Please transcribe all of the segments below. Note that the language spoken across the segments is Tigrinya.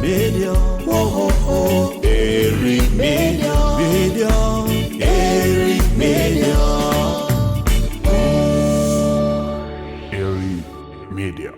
Media, oh, oh, oh. Eri Media, Media, Eri Media. Eri Media.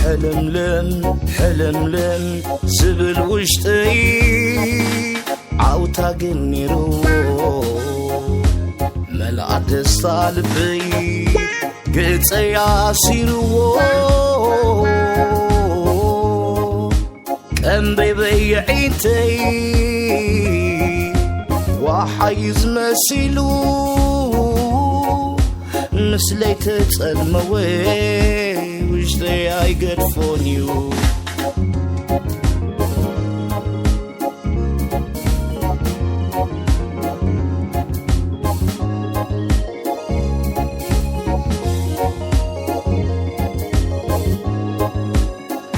ሕልምልም ሕልምልም ዝብል ውሽጠይ ዓውታ ግን ነይርዎ። መልኣ ደስታ ልበይ ገጸይ ኣሲርዎ። ቀንበይ በየዒንተይ ዋሓዩ ዝመሲሉ ምስለይ ተጸልመወ ውሽጠይ ኣይገድፎን እዩ።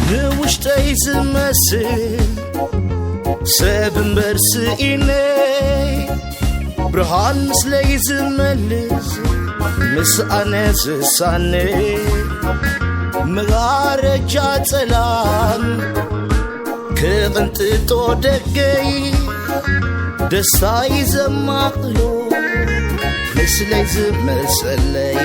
ንውሽጠይ ዝመስል ሰብ እምበር ስኢነ ብርሃን ምስለይ ዝመልስ ምስ ኣነ ዝሳነ መጋረጃ ጸላም ክቕንጥጦ ደገይ ደስታይ ዘማቕሎ ምስለይ ዝመሰለይ።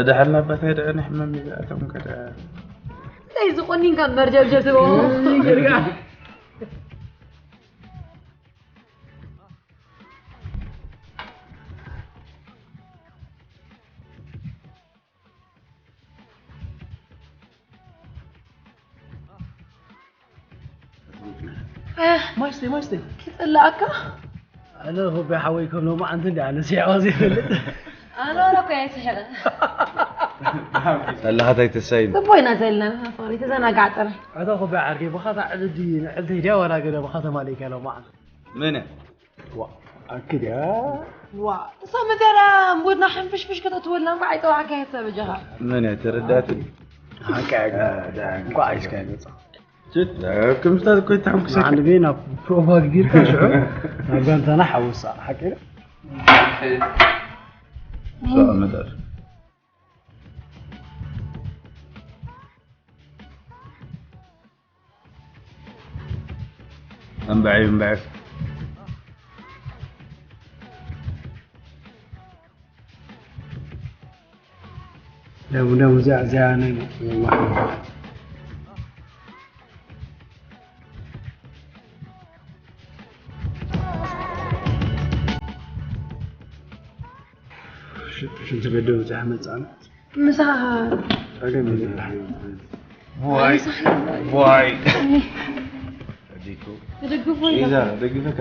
ደሓን ኣባታይ ደኣ ናይ ሕማም እዩ ዝኣቶም ከደ። እንታይ እዚ ቆኒንካ መርጀብጀብ ትብሎ? ማሽተይ ማሽተይ ክጽላኣካ። ኣነ ሆቢ ሓወይ ከም ሎማዓንቲ እንዲ ኣነ ስሒቐ ዘይፈልጥ። ኣነ ዋላ እኮ ኣይስሕቕን። ኣለኻታይ ተሳይን። ጽቡቕ ኢና ዘለና፣ ፍቕሪ፣ ተዘናጋዕ ጥራይ። ኣታ ኩባይ ዓርከይ፣ ብኻታ ዕልል ድዩ ንዕልተይ ድያ ዋላ ገለ ብኻ ተማሊእካ ሎማዓንቲ? መን እያ? ዋ፣ ኣኪድ እያ። ዋ፣ እሳ መጀመርያ እምቦድና ሕንፍሽፍሽ ከተእትወልና እምበር ኣይጸዋዕካያ እሳ በጃኻ። መን እያ? ተረዳእትኒ። ሓቂ እያ፣ እንኳዕ ሒዝካያ ገጻ። ሽት፣ ከምስታት እኮ ይተሓጉሰካ። ንዓንዲ ቤ ናብ ፕሮቫ ግቢርካ ሽዑ ናብ ጋንታና ሓውሳ፣ ሓቂ ዶ? ሽዑ መጠር። እምበዐይ፣ እምበዐይ። ደም፣ ደም፣ እዚኣ፣ እዚኣ ናይ ሽንቲ ቤት ዶ በፂሓ መፃና? ምሳኻ ጸገም የለን። ዋይ፣ ዋይ። ተደግፎ ኢዛ፣ ይለካ። ደግፈካ።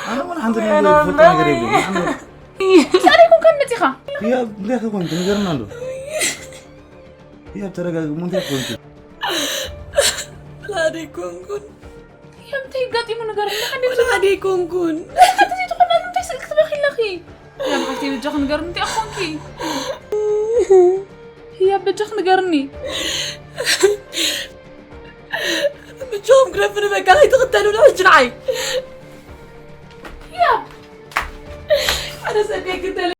ኣነ እውን ሓንቲ ነገር ዝፈልጦ ነገር የብለይን። ኣነ ሰኣለ ይኮንካ መፂኻ? ህያብ፣ እንታይ ኮንኪ? ንገርና እንዶ። ህያብ፣ ተረጋጊ፣ እሞ እንታይ ኮንኪ? ላደ ይኮንኩን። ህያብ፣ እንታይ ኣጋጢሙ ንገርና፣ ሓንቲ ወላ ሓደ ይኮንኩን። ሓንቲ ዘይትኾና፣ እንታይ ስእሊ ክትበኺ ኣለኺ? ህያብ፣ ሓፍተይ፣ በጃኺ ንገርኒ፣ እንታይ ኮንኪ? ህያብ፣ በጃኺ ንገርኒ። ምጆም ግረፍ ንበጋ ከይትኽተሉና ሕጂ ንዓይ። ህያብ! ኣነ ሰደይ ክተለ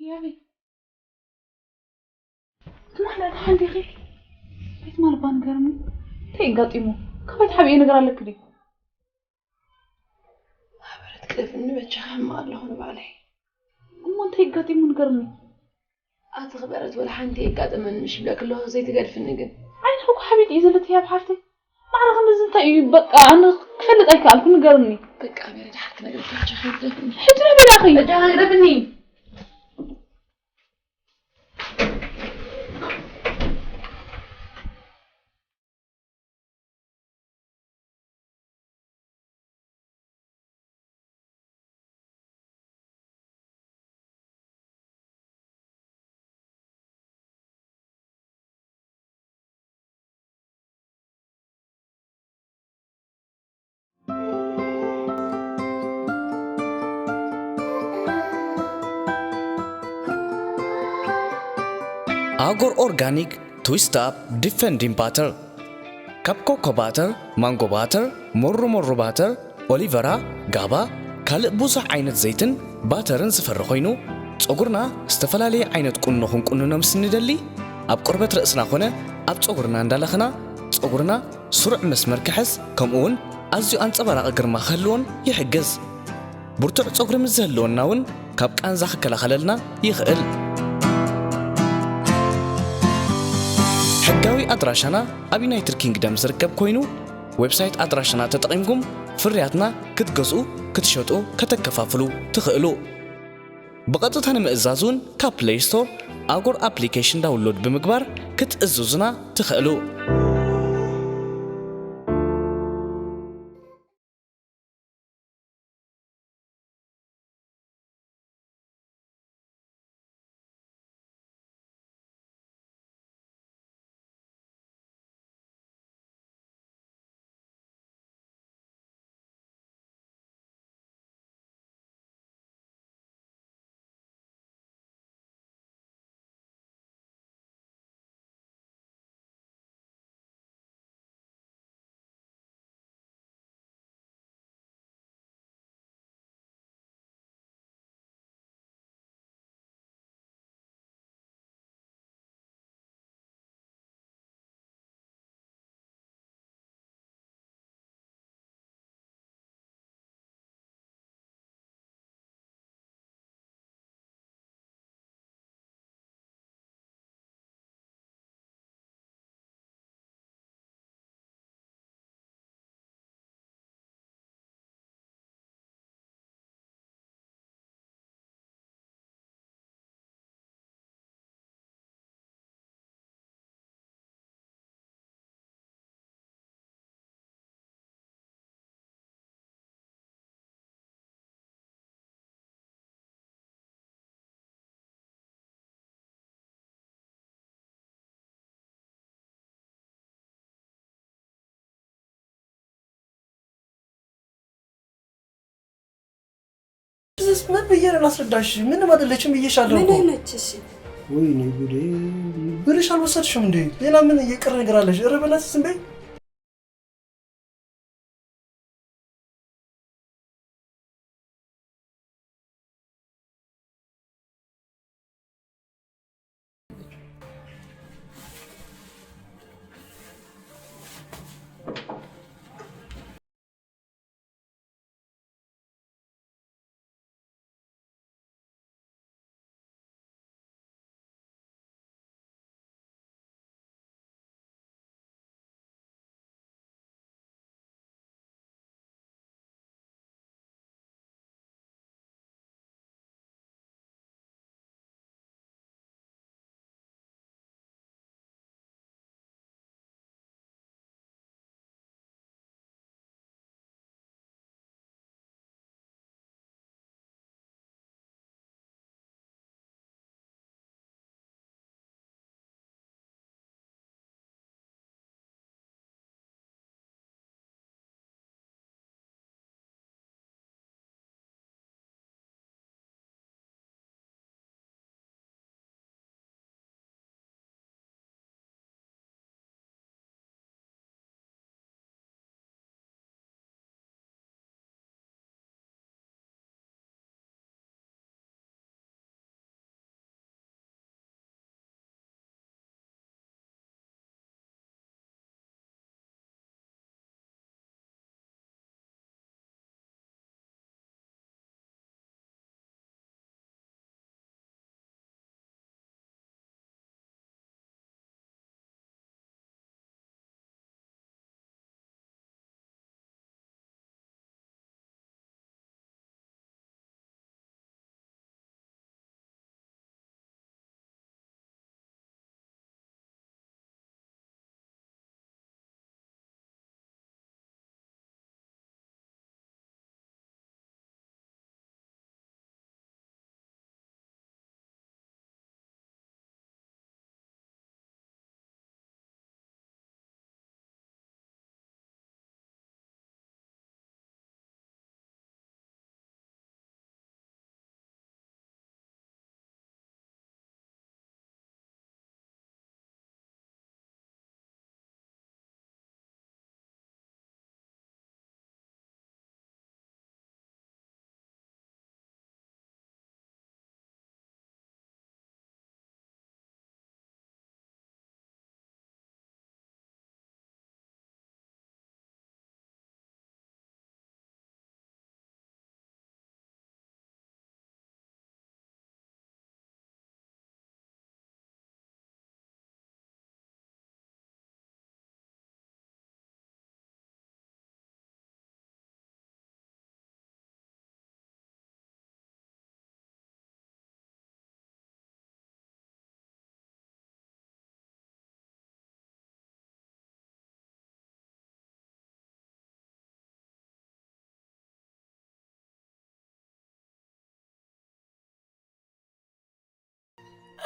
ያበይ ትማል ኣታ ሓንዲኺ ቤት ማልባ ንገርኒ። እንታይ ኣጋጢሙ? ካባይ ተሓቢኤ ነገር ኣለኪ ድዩ? ማህበረት ግደፍኒ በጃኻ ሕማቕ ኣለኹ ንባዕለይ። እሞ እንታይ ኣጋጢሙ ንገርኒ። ኣቲ ክበረት ወላ ሓንቲ የጋጠመን ምሽ ብለክ ኣለኹ ዘይትገድፍኒ ግን። ዓይንኺ እኮ ሓቢጥ እዩ ዘሎ ትያብ ሓፍተይ። ማዕረ ክንድዚ እንታይ እዩ በቃ ኣነ ክፈልጥ ኣይከኣልኩ ንገርኒ። በቃ ቤረ ድሓር ክነግረካ በጃኻ ግደፍኒ። ሕጂ ናበይ ደኣ ኸይድ? በጃኻ ግደፍኒ። ኣጎር ኦርጋኒክ ትዊስት ኣፕ ዲፈንዲንግ ባተር ካብ ኮኮ ባተር፣ ማንጎ ባተር፣ ሞሩ ሞሩ ባተር፣ ኦሊቨራ፣ ጋባ፣ ካልእ ብዙሕ ዓይነት ዘይትን ባተርን ዝፈሪ ኮይኑ፣ ጸጉርና ዝተፈላለየ ዓይነት ቁኖ ክንቁንኖ ምስ እንደሊ፣ ኣብ ቆርበት ርእስና ኮነ ኣብ ጸጉርና እንዳለኸና፣ ጸጉርና ስሩዕ መስመር ክሕዝ፣ ከምኡ እውን ኣዝዩ ኣንጸባራቒ ግርማ ክህልዎን ይሕግዝ። ብርቱዕ ጸጉሪ ምስ ዝህልወና እውን ካብ ቃንዛ ክከላኸለልና ይኽእል። ሕጋዊ ኣድራሻና ኣብ ዩናይትድ ኪንግደም ዝርከብ ኮይኑ፣ ዌብሳይት ኣድራሻና ተጠቒምኩም ፍርያትና ክትገዝኡ፣ ክትሸጡ፣ ከተከፋፍሉ ትኽእሉ። ብቐጥታ ንምእዛዝ እውን ካብ ፕለይ ስቶር ኣጎር ኣፕሊኬሽን ዳውንሎድ ብምግባር ክትእዝዙና ትኽእሉ። ምን ብዬ ነው ላስረዳሽ? ምንም አይደለችም ብዬሻለሁ ምን እኮ። አይነት እሺ? ወይኔ ጉዴ! ብርሽ አልወሰድሽም እንዴ? ሌላ ምን የቀረ ነገር አለሽ? ኧረ በእናትሽ ዝም በይ።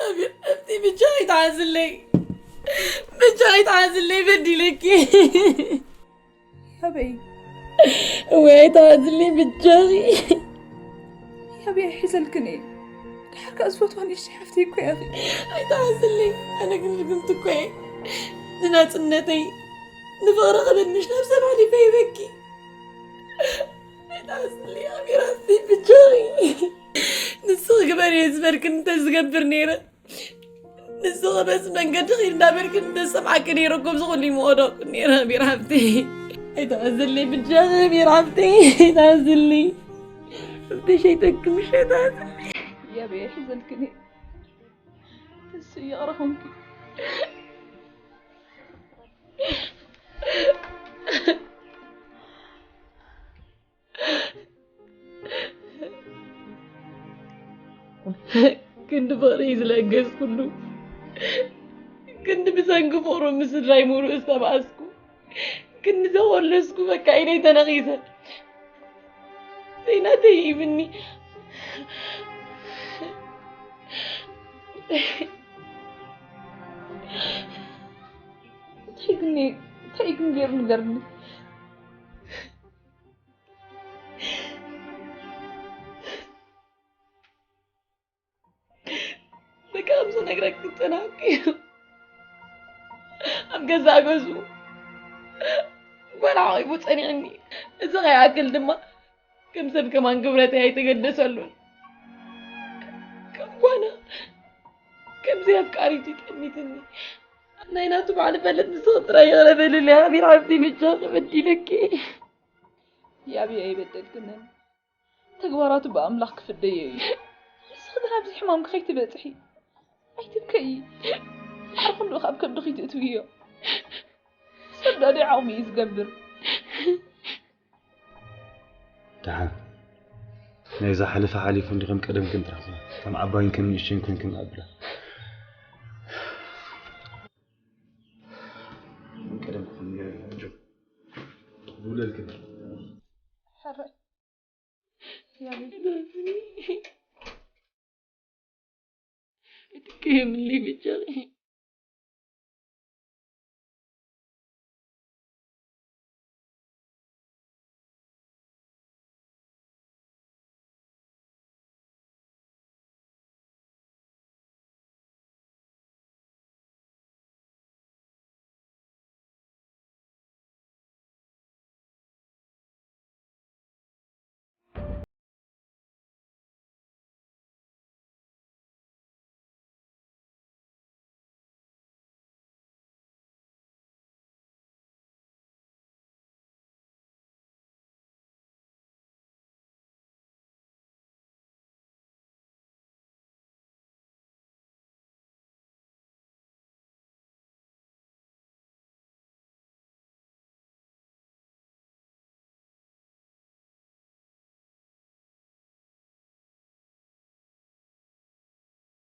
ኣቤት፣ ኣብቲ ብቻ ኣይትሓዝለይ፣ ብቻ ኣይትሓዝለይ፣ በዲለኪ። ያበይ፣ ወይ ኣይትሓዝለይ ብቻኺ። ያበይ፣ ኣይሕዘልክን እየ። ድሓር ከኣ ዝፈትዋ ንእሽተይ ሓፍተይ እኮ ኢኺ። ኣይትሓዝለይ፣ ኣነ ግን ርግምቲ እኮ እየ። ንናጽነተይ፣ ንፍቕሪ ክብል ምሽ ነብሰ ባዕሊ ፈይበኪ። ኣይትሓዝለይ፣ ኣሚራተይ ብቻኺ። ንስኺ ግበሪ እየ ዝበልክን እንተዝገብር ነይረ፣ ንስኺ በዚ መንገዲ ኺድ እንዳበልክን እንተዝሰምዓኪ ነይረ፣ እኮ ኣብዚ ኹሉ ይምኦዶ ነይረ፣ ኣሚራ ሓፍተይ። ኣይትሓዝለይ ብቻኺ፣ ኣሚራ ሓፍተይ፣ ኣይትሓዝለይ። እንተ ሸይጠኪ ምሽ ኣይትሓዝለይ። ያበይ፣ ኣይሕዘልክን እየ። እሱ እየቕረኹምኪ። ክንዲ ፍቕሪ እዩ ዝለገስኩሉ፣ ክንዲ ብሰንኪ ፍቕሩ ምስ ስድራይ ምሉእ ዝተባእስኩ፣ ክንዲ ዘኾለስኩ በቃ ኢደይ ተነቒሰ። ዘይናተይ ይብኒ። እንታይ ግን፣ እንታይ ግን ገይሩ ንገርኒ። በቃ፣ ከም ዝነግረኪ ዝጸናሕኩ እዩ። ኣብ ገዛእ ገዝኡ ጓል ዓቒቡ ጸኒሕኒ። እዚ ከይኣክል ድማ ከም ሰብ ከማን ክብረተይ ኣይተገደሰሉን። ከም ጓና፣ ከም ዘይኣፍቃሪቱ ጠሚትኒ። ናይ ናቱ በዓል ፈለጥ ንስኺ ጥራይ ይቕረ በልለይ። ኣሚራ፣ ኣብቲ ብቻ ተበዲለኪ። ያብየ ኣይበደልክንን። ተግባራቱ ብኣምላኽ ክፍደዮ እዩ። ንስኺ ግን ኣብዚ ሕማምኪ ከይትበጽሒ ኣይትብከዪ። ድሓር ኩሉ ካብ ከብድኺ ትእትውዮ። ሰብ ዳዶ ዓቕሚ እዩ ዝገብር። ደሓን ናይዛ ሓለፈ ሓሊፉ እንዲ ከም ቀደምክን ጥራሕ ከም ዓባይን ከም ንእሽተይን ኮንክን ኣብላ። ከም ቀደምክን ጌርና ሕጂ ዝውለድክን። ሕራይ። ያበይ። እትቀየምልይ ብቻ።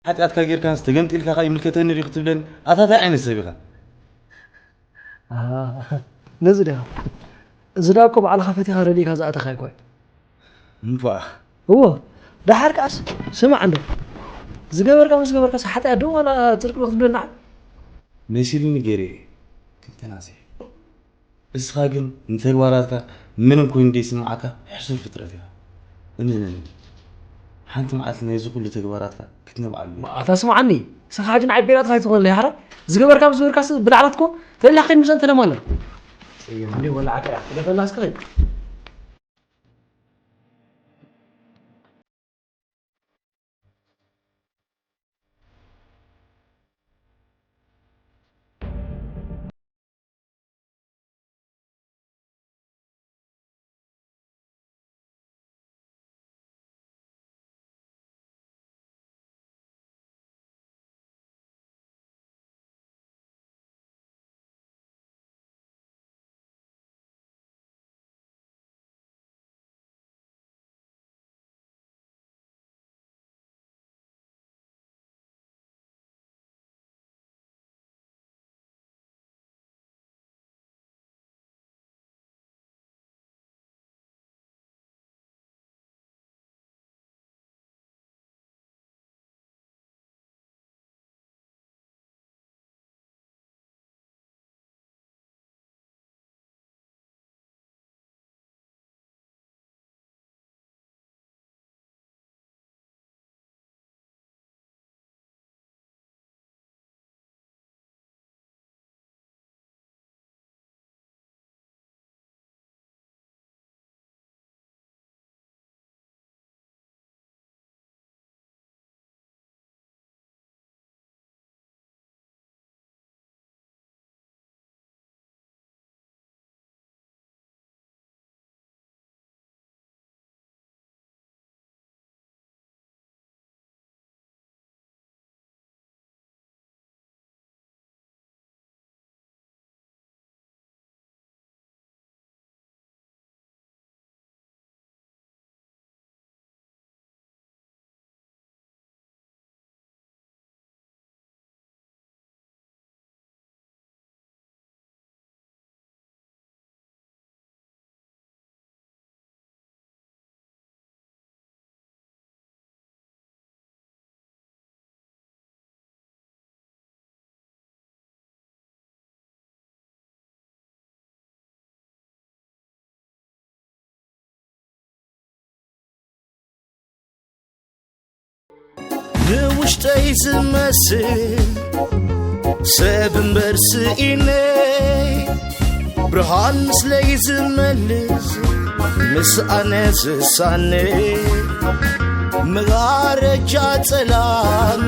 ሓጢኣትካ ጌርካንስ ተገምጢልካ ከኣ ይምልከተኒ ድዩ ክትብለኒ? ኣታ እንታይ ዓይነት ሰብ ኢኻ? ኣሃ፣ ነዚ ዲኻ? እዚ ደኣ እኮ ባዕልኻ ፈቲኻ ረዲእካ ዝኣተኻ ኣይኮን። እምቧእ። እዎ፣ ደሓር ከኣስ ስማዕ እንዶ። ዝገበርካ ምስ ገበርካስ ሓጢኣት ዶ ዋላ ጽድቂ ዶ ክትብለና? መሲሉኒ ገይረ እየ። ክልተና ስሕ። እስኻ ግን ንተግባራትካ ምንም ኮይኑ ዘይስምዓካ ሕሱር ፍጥረት ኢኻ። እመነኒ፣ ሓንቲ መዓልቲ ናይዚ ኩሉ ተግባራትካ ክትነብዓሉ ኢኻ። ኣታ ስምዓኒ፣ እስኻ ሕጂ ንዓይ ቤላትካ ኣይትኾነለይ፣ ሓራይ? ዝገበርካ ምስ ገበርካስ ብላዕላትኮ ተላኺን ምሰን ተለማለን። ጸገም እንዴ ወላ ዓካ ኢኻ። ክደፈላ እስከ ኸይድ። ውሽጠይ ዝመስል ሰብ እምበር ስኢነ፣ ብርሃን ምስለይ ዝመልስ ምስ ኣነ ዝሳነ፣ መጋረጃ ጸላም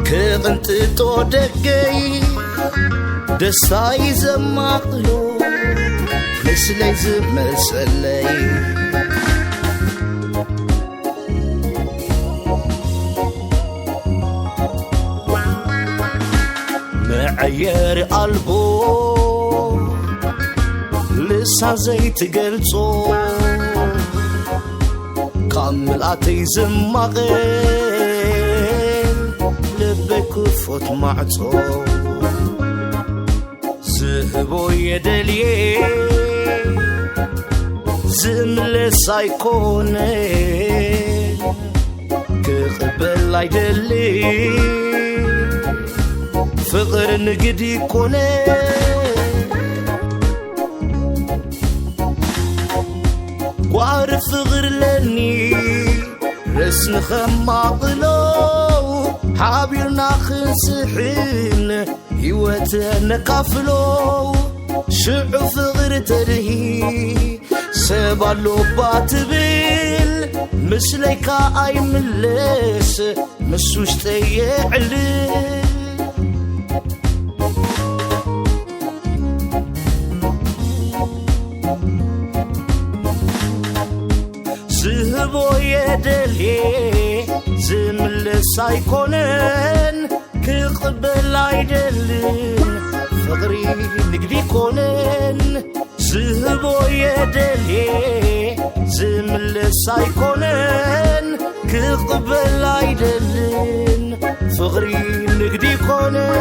ክቕንጥጦ ደገይ፣ ደስታይ ዘማቕሎ ምስለይ ዝመሰለይ። መዐየሪ ኣልቦ ልሳን ዘይትገልጾ፣ ካብ ምልኣተይ ዝማቐል ልበይ ክፉት ማዕጾ። ዝህቦ የደልየ ዝምለስ ኣይኮነ፣ ክቕበል ኣይደሊ ፍቕር ንግዲ ኮነ። ጓር ፍቕር ለኒ ረስኒ ኸማቕሎ፣ ሓቢርና ክንስሕን ህይወት ነካፍሎ። ሽዑ ፍቕር ተድሂ ሰብ ኣሎባ ትብል፣ ምስለይካ ኣይምለስ ምስ ውሽጠይ የዕልል። ዝህቦ የደልየ ዝምለስ ኣይኮነን፣ ክቕበል ኣይደልን ፍቕሪ ንግዲ ኮነን። ዝህቦ የደልየ ዝምለስ ኣይኮነን፣ ክቕበል ኣይደልን ፍቕሪ ንግዲ ኮነን።